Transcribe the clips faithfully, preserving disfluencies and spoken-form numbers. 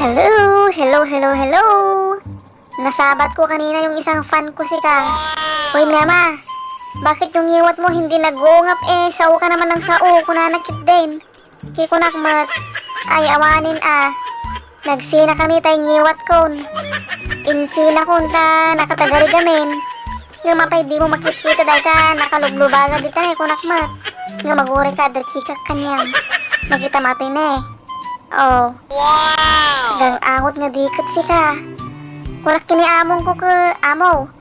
Hello, hello, hello, hello. Nasabat ko kanina yung isang fan ko, sika. Hoy, Mema, bakit yung ngiwat mo hindi nag-uungap, eh? Sao ka naman ng sao, kunana kit din. Kikunak met, ay, awanen a. Nagsina kami tay ngiwat kon. Insina kon ta nakatagari gamin. Nga mapay di mo makitkita dayta nakalublubaga dita ne, kunak met. Nga maguri ka da chikak kaniam. Nakita matay ne. Oh. Wow! Gang angot nga diket sika. Kunak kini among ko ke amo.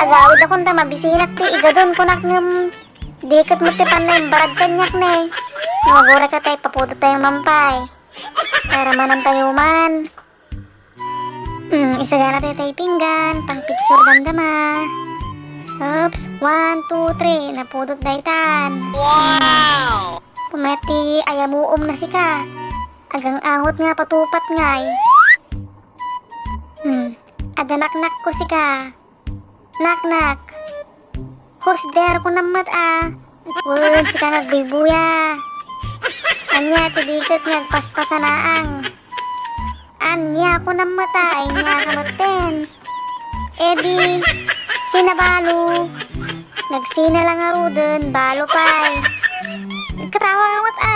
Agawid akon ta mabisinak ti igadon kunak ngem diket met ti panna imbarad kaniak ne. Maguri ka tay papudo tayo mampay. Para manantayo man. Hmm, isagana tayo tay pinggan, pang picture damdama. Oops, one, two, three, napudot daytan. Wow! Pumeti ayamuom na sika. Agang angot nga patupat ngay. Hmm, adanaknak ko sika. Knock, knock. Who's there? Kunam met a. Wen, sika nga agbuybuya. Ania ti diket nga agpaspasanaang? Ania kunam met a, ania ka metten? Edi, sina balo? Nagsina lang ngaruden, balo pay. Katawa ka met a.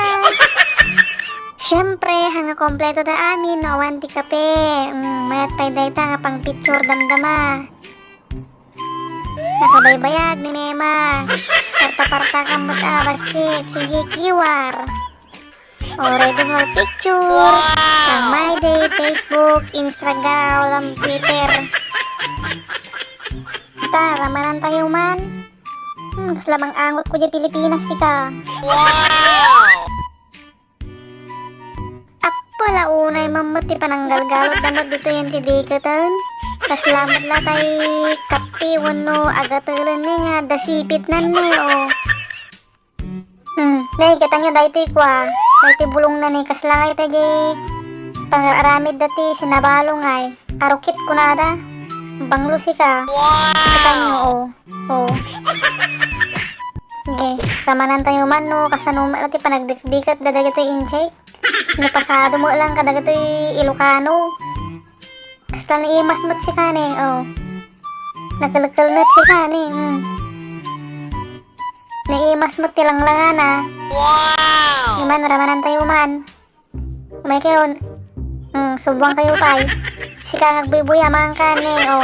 Siyempre, hanga kompleto da amin, no awan ti kape. Mm, mayat pay dayta nga pang picture damdama. Nakabaybayag ni Mema. Parta-parta ka met a, bassit. Sige, kiwar. O, ready for picture. Wow! Ang My Day, Facebook, Instagram, Twitter. Tara, manantayo man. Hmm, kasla mang angot ko di Pilipinas, sika. Wow! Apala unay man met ti pananggalgalot da met ditoy ti diketen. Kasla met la tay kape wenno agatelen ni nga dasipit nan ni, o. Hmm, nay, kitanyo daytoy kua, daytoy bulong na ni, kasla ngay tay pangar-aramid dati sinabalo ngay. Arukit kunada. Banglo sika. Wow! Kitanyo, o. O. Sige, ramanantayo man no kasano met la ti panagdikdiket da dagitoy Intsay. No pasado met lang kadagitoy Ilocano. Basta naimas met sika ni, o. Nakelkelnet sika ni, mm. Naimas met ti langlangana. Wow! Iman, ramanantayo man. Umay kayon. Hmm, subwang kayo pay. Sika nga agbuybuya, mangka ni, o.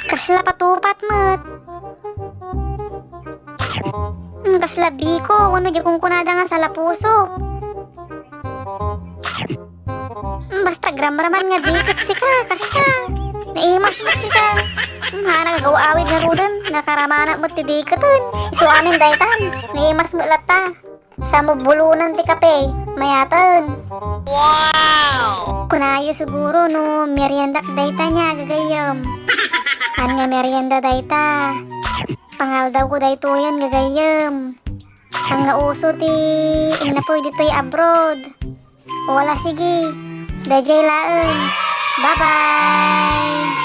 Kasla patupat met. Hmm, kasla biko, wenno di kunkunada nga salapuso. Mm, basta gramraman nga diket sika, kasta. Naimas met sika. Mm, ha, nagagaw-awid ngaruden, nakaramanak met ti diketen. Isu amin daytan, naimas met latta. Sa mabulunan ti kape, mayaten. Wow! Kunayo siguro no meriendak dayta nia, gagayyem. An nga merienda dayta. Pangaldawko daytoyen, gagayyem. Ania nga uso ti innapoy ditoy abroad? Wala, sige. Daydiay laeng. Bye-bye!